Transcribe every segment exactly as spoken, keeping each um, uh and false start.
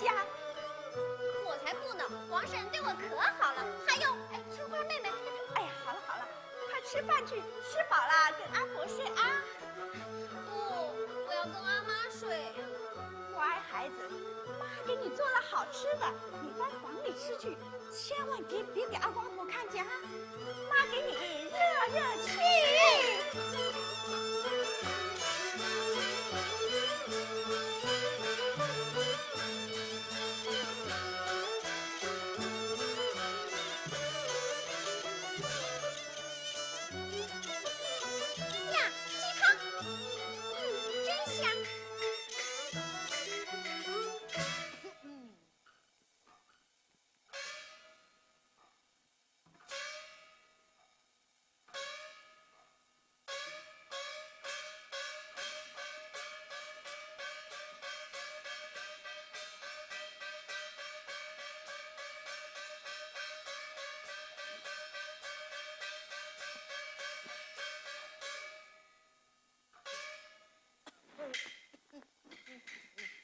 呀，我才不呢！王婶对我可好了。还有，哎，春花妹妹，哎呀，好了好了，快吃饭去，吃饱了跟阿婆睡啊。不，我要跟阿妈睡。乖孩子，妈给你做了好吃的，你到房里吃去，千万别别给阿公阿婆看见啊。妈给你热热气。呀，鸡汤，嗯，真香。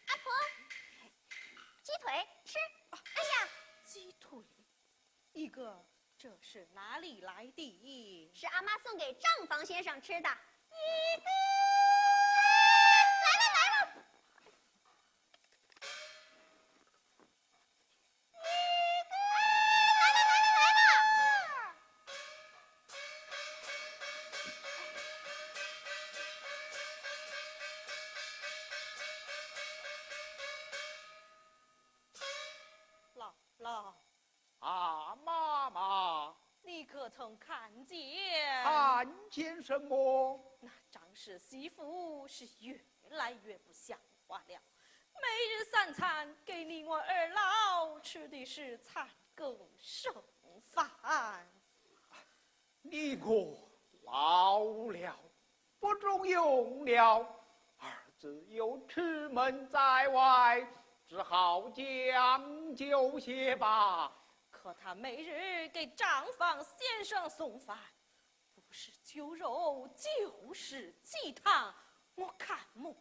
阿婆，鸡腿吃。哎呀，鸡腿，你个这是哪里来的？是阿妈送给账房先生吃的。一个，来了来了。老老。啊，妈妈。你可曾看见？看见什么？那张氏媳妇是越来越不像话了。每日三餐给你我二老吃的是残羹剩饭。你我老了，不中用了，儿子又出门在外，只好将就些吧。可她每日给账房先生送饭，不是酒肉，就是鸡汤，我看么，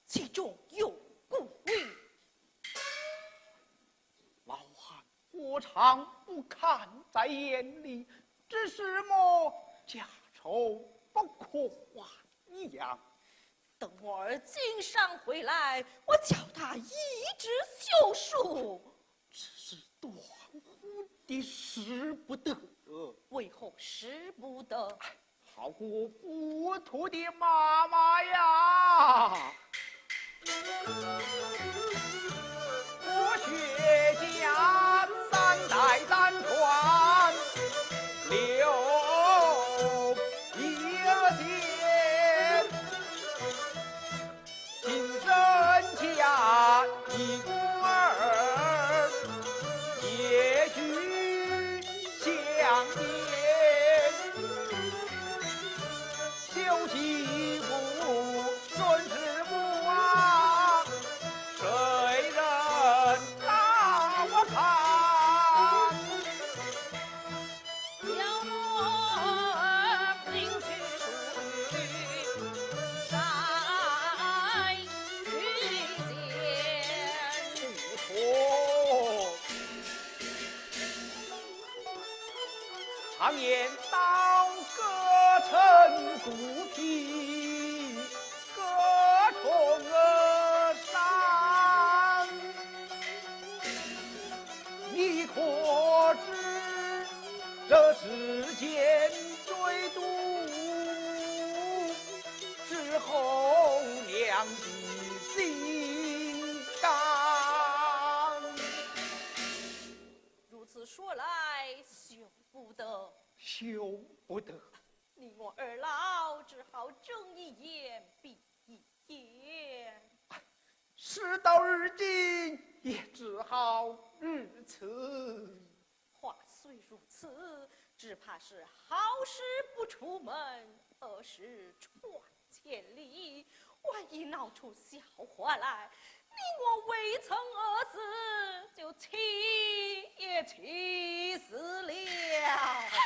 其中有鬼。老汉何尝不看在眼里，只是么，家丑不可外扬。等我儿经商回来，我叫他一纸休书。只是断乎的使不得。为何使不得？好个糊涂的妈妈呀！我薛家三代单传刘一仙，亲生家一孤儿，夜居乡间。 修其屋，顺其屋啊，谁人到我堂？叫我领取书山去见。不错。 常言道，各称肚皮，各称伤。你可知这世间最毒，是后娘的心肝。 如此说来，休不得。休不得。你我二老只好睁一眼闭一眼。事到如今，也只好如此。话虽如此，只怕是好事不出门，恶事传 千里，万一闹出笑话来，你我未曾饿死，就气也气死了。哈！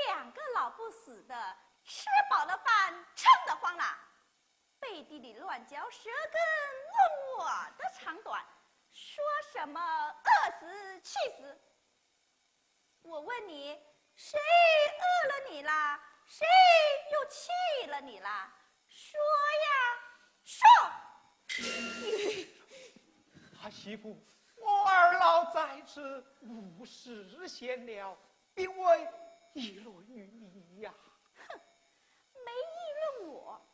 两个老不死的，吃饱了饭撑得慌啦，背地里乱嚼舌根，嗡什么饿死、气死？我问你，谁饿了你啦？谁又气了你啦？说呀，说！啊，媳妇，我二老在此无事闲聊，并未议论于你呀。哼，没议论我。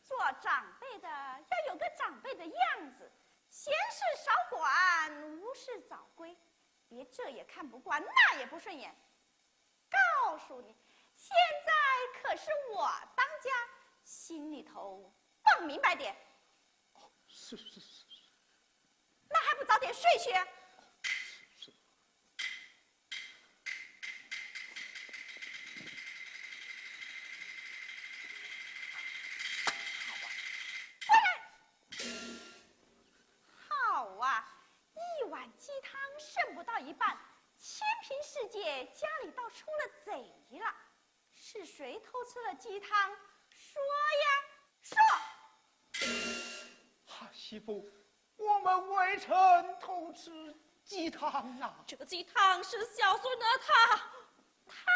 做长辈的要有个长辈的样子，闲事少管，无事早归，别这也看不惯，那也不顺眼。告诉你，现在可是我当家，心里头放明白点。是是是是。那还不早点睡去？好啊，一碗鸡汤剩不到一半，清平世界家里倒出了贼了。是谁偷吃了鸡汤？说呀，说！啊，媳妇，我们未曾偷吃鸡汤啊。这个鸡汤是小孙儿他……他？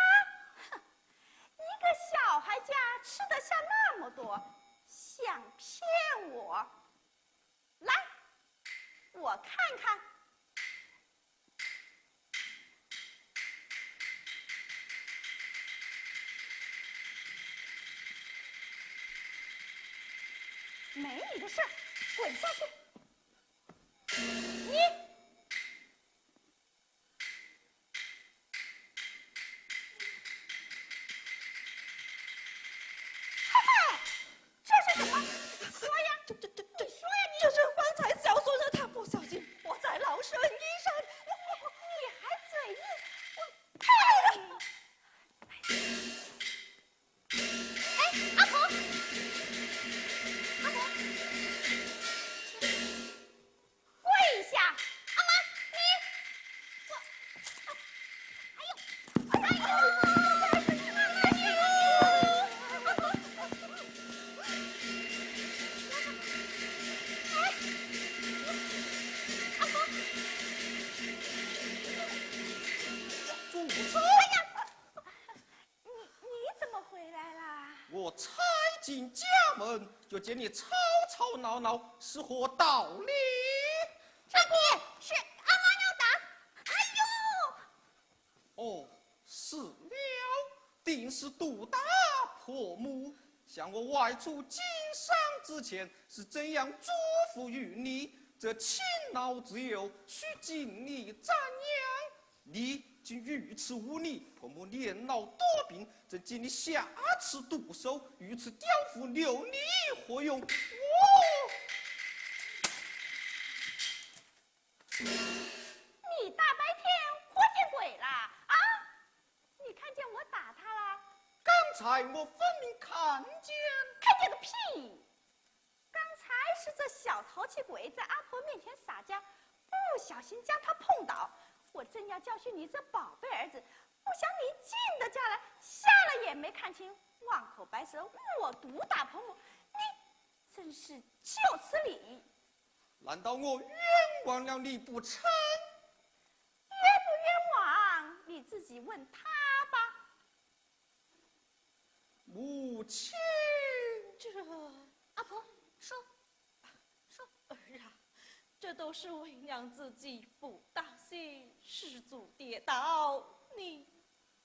哼，一个小孩家吃得下那么多，想骗我？来，我看看。 没你的事儿，滚下去！你，嘿嘿，这是什么？说呀，这这这这说呀，你这是方才小孙儿他不小心泼在老身衣上。你还嘴硬，我呸！哎，阿婆，阿婆，跪下！阿妈，你，我，哎呦，哎呦，哎呦，阿婆，阿婆，住手！哎呀！ 你你怎么回来啦？我才进家门，就见你吵吵闹闹，是何道理？这不是阿妈要打？哎呦！哦，是了，定是毒打婆母。想我外出经商之前，是怎样嘱咐于你？这勤劳之友，须敬礼赞扬。 你竟如此无礼，婆母年老多病，怎见你下此毒手，如此刁妇留你何用？哦！你大白天活见鬼啦？啊？你看见我打他啦？刚才我分明看见。看见个屁！ 刚才是这小淘气鬼在阿婆面前撒娇，不小心将他碰倒。我正要教训你这宝贝儿子，不想你进得家来，瞎了眼没看清，望口白舌，恶毒打婆母，你真是岂有此理！难道我冤枉了你不成？冤不冤枉，你自己问他吧。 母亲，这……阿婆，说，说，儿啊，这都是为娘自己不当心，失足跌倒，你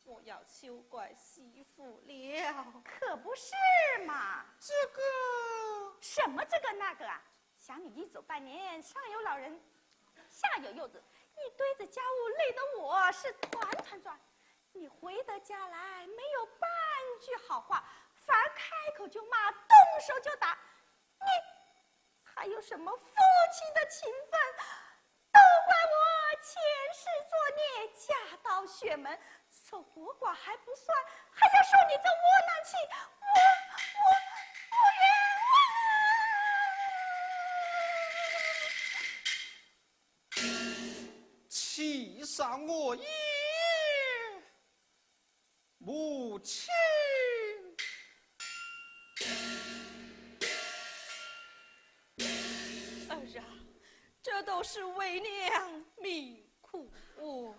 我要休怪媳妇了。可不是嘛。这个……什么这个那个啊？想你一走半年，上有老人，下有幼子，一堆子家务累得我是团团转。 你回得家来没有半句好话，反而开口就骂，动手就打，你还有什么夫妻的情分？都怪我前世作孽，嫁到雪门，守活寡还不算，还要受你这窝囊气，我我我冤枉啊！ 气煞我也，母亲。儿啊，这都是为娘命苦。哦，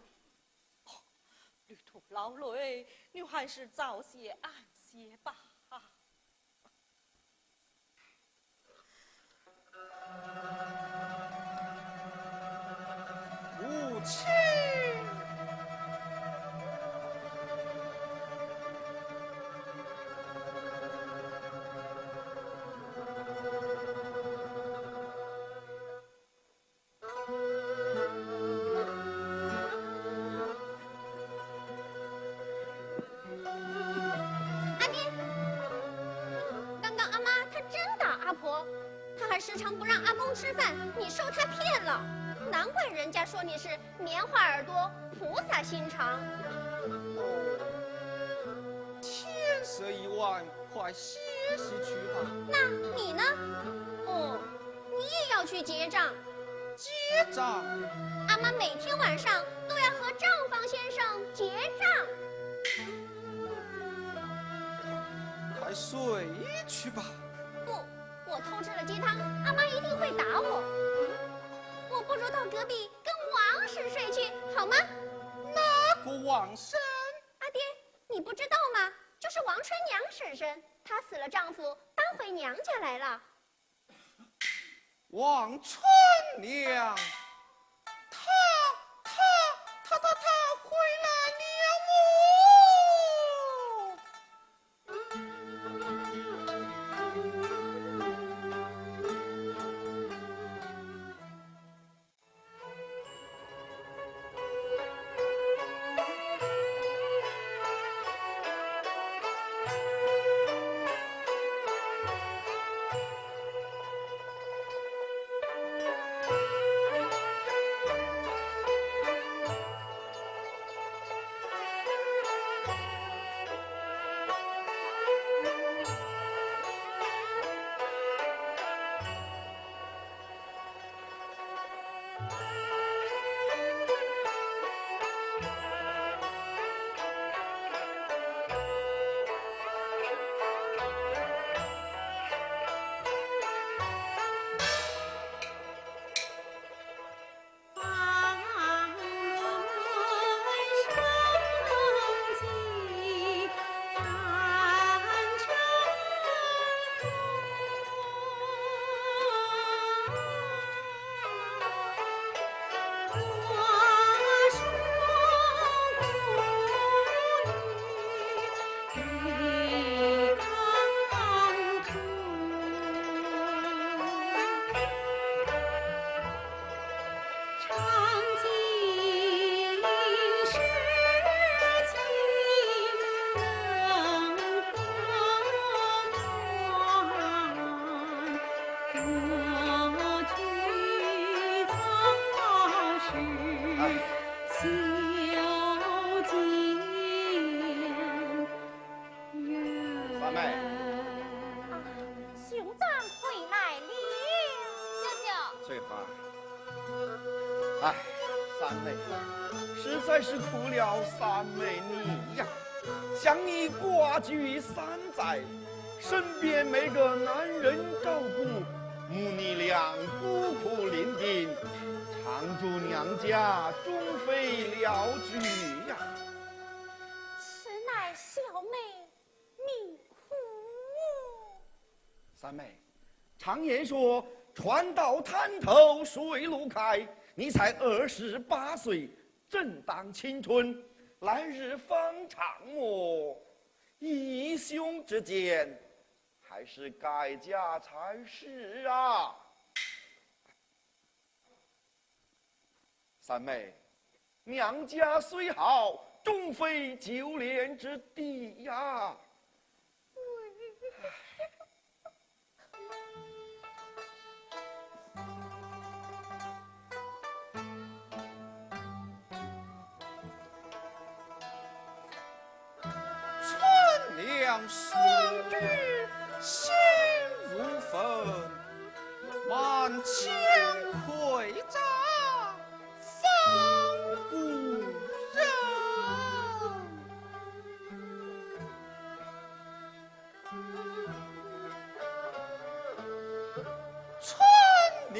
旅途劳累，你还是早些安歇吧。 母亲。阿爹，刚刚阿妈她真打阿婆，她还时常不让阿公吃饭，你受她骗了。难怪人家说你是棉花耳朵，菩萨心肠。天色已晚，快歇息去吧。那你呢？哦，你也要去结账。结账？阿妈每天晚上都要和账房先生结账。快睡去吧。不，我偷吃了鸡汤，阿妈一定会打我。我不如到隔壁跟王婶睡去，好吗？哪个王婶？阿爹，你不知道吗？就是王春娘婶婶，她死了丈夫，搬回娘家来了。 王春娘，她，她，她，她，她回来了哦。三妹。啊，兄长回来了。舅舅。翠花。哎，三妹，实在是苦了三妹你呀。想你寡居三载，身边没个男人照顾，母女俩孤苦伶仃，常住娘家终非了局呀。实乃小妹命苦。三妹，常言说，船到滩头水路开，你才二十八岁，正当青春，来日方长么，依兄之见，还是改嫁才是啊。 三妹，娘家虽好，终非久恋之地呀。春娘双居心如焚，满腔盔甲放孤人。春娘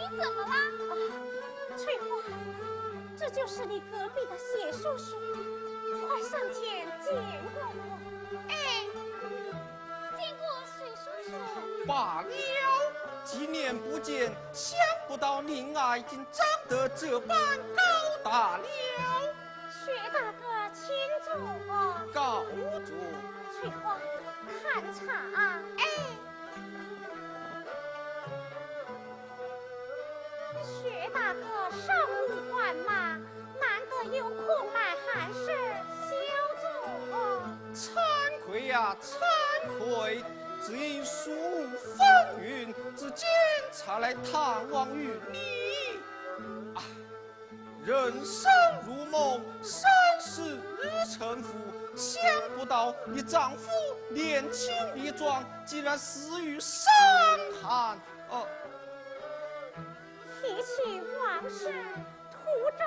怎么了？啊，翠花，这就是你隔壁的谢叔叔，快上前见过我。哎，见过谢叔叔。罢了，几年不见，想不到你啊已经长得这般高大了。薛大哥，请坐。告坐。翠花，看茶。哎。 薛大哥上午赶马，难得有空来寒舍小坐。惭愧呀，惭愧，只因素无风云，至今才来探望于你。啊，人生如梦，生死如沉浮，想不到你丈夫年轻力壮，竟然死于伤寒。 哦，提起往事，途中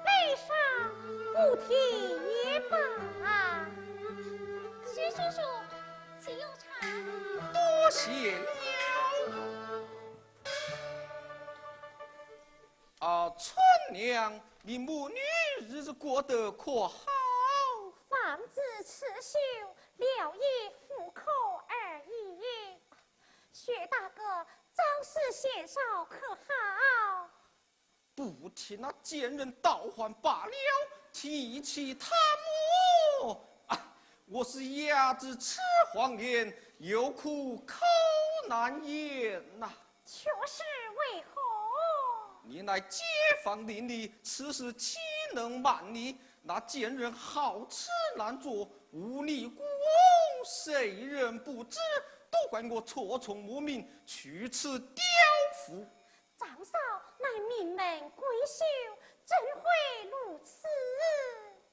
悲伤，不提也罢。薛叔叔，请用茶。多谢了。啊，春娘，你母女日子过得可好？方子刺绣，聊以糊口而已。 薛大哥，张氏贤嫂可好？不提那贱人倒还罢了，提起她么……啊，我是哑仔吃黄连，有苦口难言呐。却是为何？你乃街坊邻里，此事岂能瞒你？那贱人好吃懒做，无你姑翁，谁人不知？ 都怪我错从母命，去此刁妇。张嫂乃名门闺秀，怎会如此？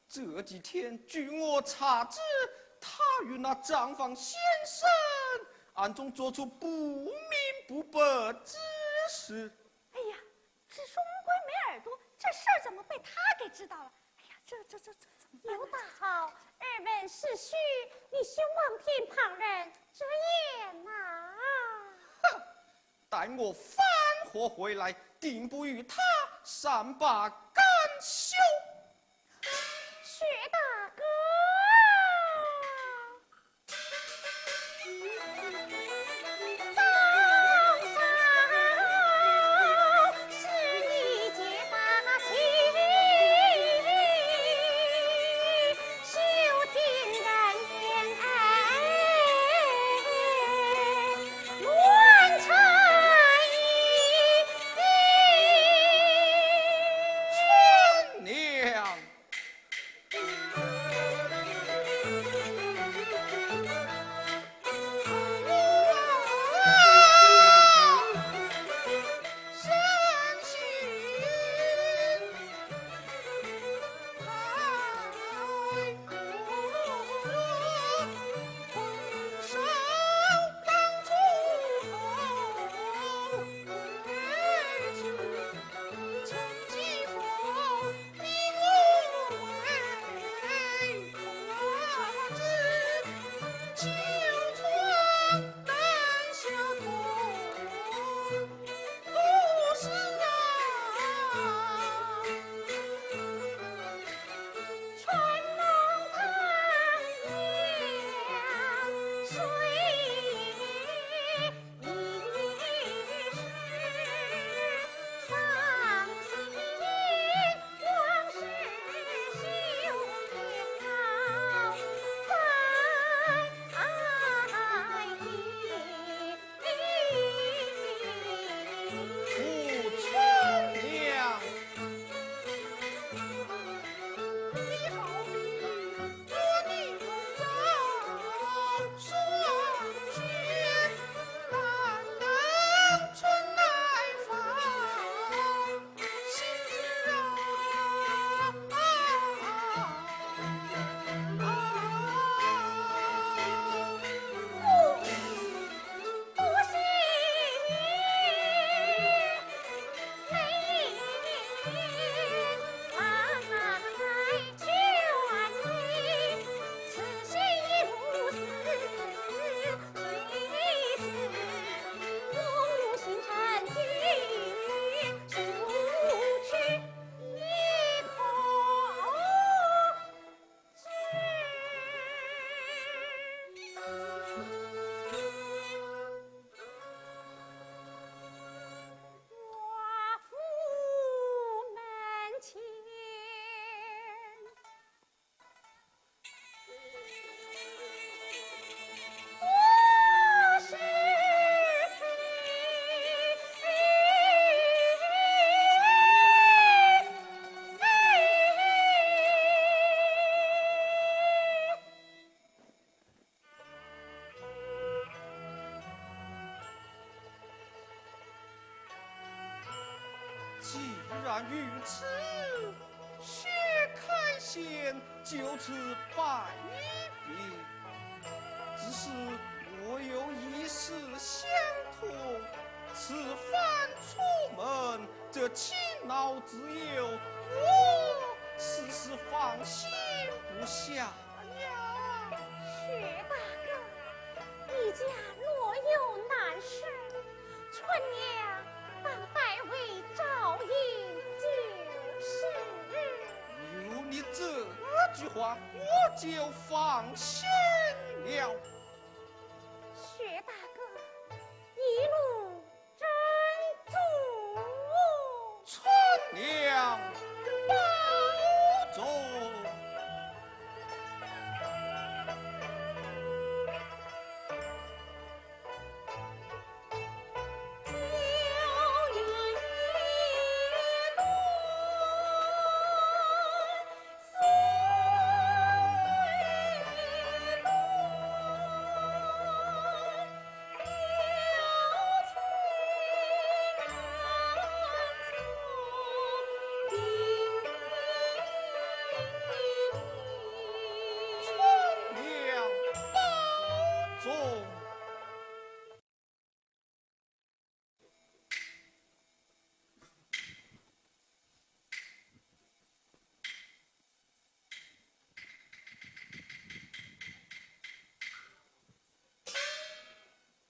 这几天据我查知，她与那账房先生暗中做出不明不白之事。哎呀，这双乌龟没耳朵，这事儿怎么被他给知道了？哎呀，这这这这怎么办呢？有道好，耳闻是虚，你休妄听旁人之言呐。哼，待我放火回来，定不与她善罢甘休。薛大哥。然如此，薛开先就此拜别。只是我有一事相托，此番出门，这勤劳之友，我实是放心不下呀。薛大哥，你家若有难事， 春娘当代为照应就是。有你这句话，我就放心了。薛大哥，一路珍重。春娘保重。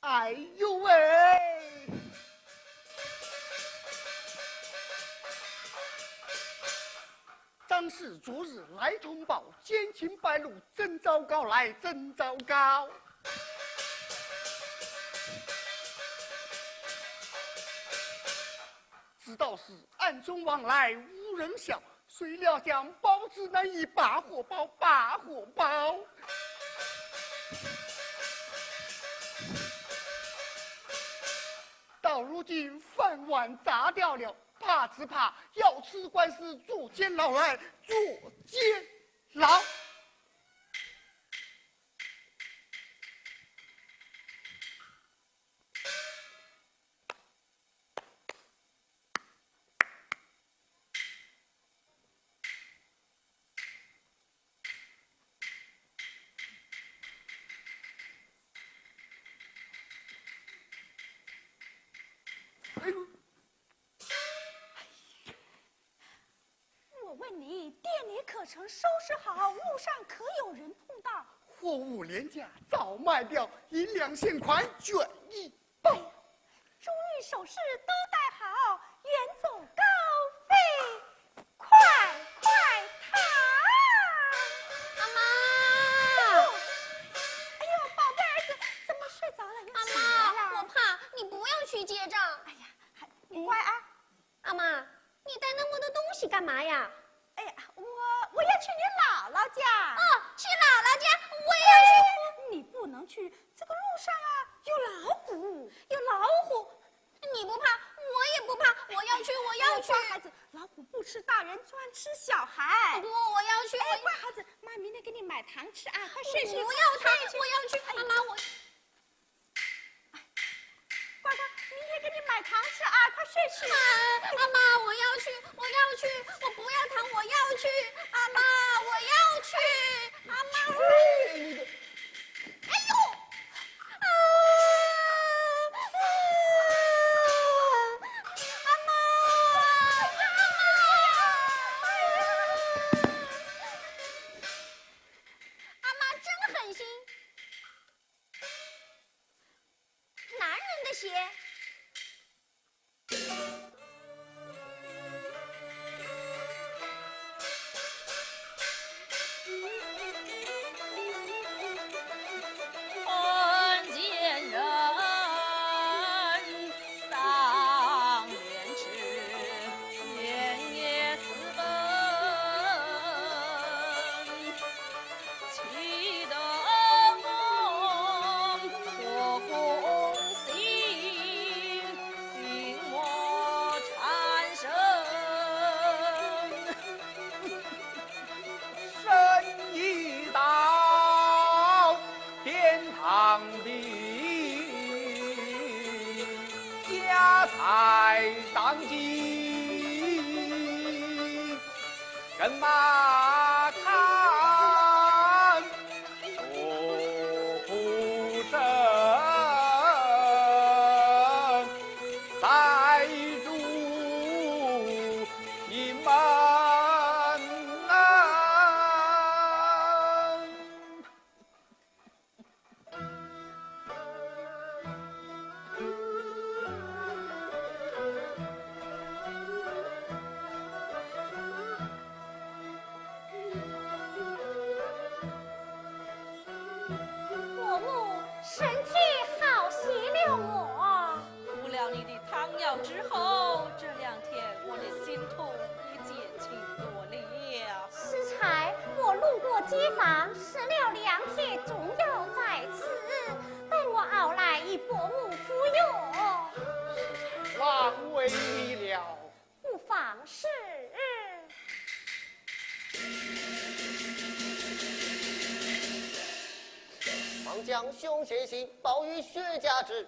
哎呦喂！张氏昨日来通报，奸情败露，真糟糕，来，真糟糕。 知道是暗中往来无人晓，谁料想包子难以把火包，把火包。到如今饭碗砸掉了，怕只怕要吃官司，坐监牢来，坐监牢。 哎呦！我问你，店里可曾收拾好？路上可有人碰到？货物廉价，早卖掉，银两现款，卷一包。哎呀，珠玉首饰都带好，远走高飞，快快踏。阿妈！哎呦，宝贝儿子，怎么睡着了？又起来了？阿妈，我怕，你不要去结账。哎呀，还，你乖啊。 阿妈，你带那么多东西干嘛呀？哎呀，我，我要去你姥姥家。哦，去姥姥家，我也要去。哎，你不能去，这个路上啊，有老虎。有老虎？你不怕，我也不怕，我要去，我要去。哎，乖孩子，老虎不吃大人，专吃小孩。不，我要去，哎，我乖孩子，妈明天给你买糖吃啊，快睡，睡，不要糖，快睡。我要去，哎，阿妈，我 乖乖，明天给你买糖吃啊，快睡去。啊，阿妈，我要去，我要去，我不要糖，我要去，阿妈，我要去，阿妈。去你的！哎呦，啊，啊，阿妈，阿妈，阿妈真狠心。 男人的鞋。马看我不胜在主心门啊。 伯母，身体好些了么？服了你的汤药之后，这两天我的心痛也减轻多了。适才，我弄过街坊，吃了两帖中药在此，待我熬来与伯母服用。难为你了。不妨事。方将凶险性，包于血甲之